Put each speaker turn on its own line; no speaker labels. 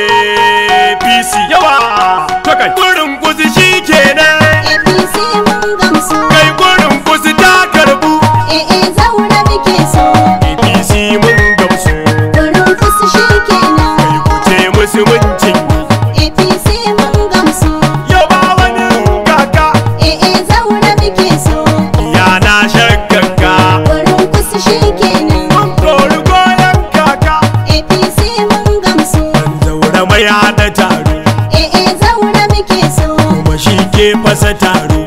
APC yawa to kai gurin kuzi shi kenan.
APC mun gamsu.
Kai gurin kuzi ta karbu.
Eh zaura muke so.
APC mun gamsu.
Gurin kusu shi kenan.
Kai kuce musu mun cinye.
APC mun gamsu.
Yau ba wani kaka.
Eh zaura muke so.
Yana shakkanka.
Gurin kusu shi kenan.
Mun kori goyon kaka.
APC mun gamsu.
Zaura mai hada taro.
Eh zaura muke so.
Kuma shi ke fasa taro.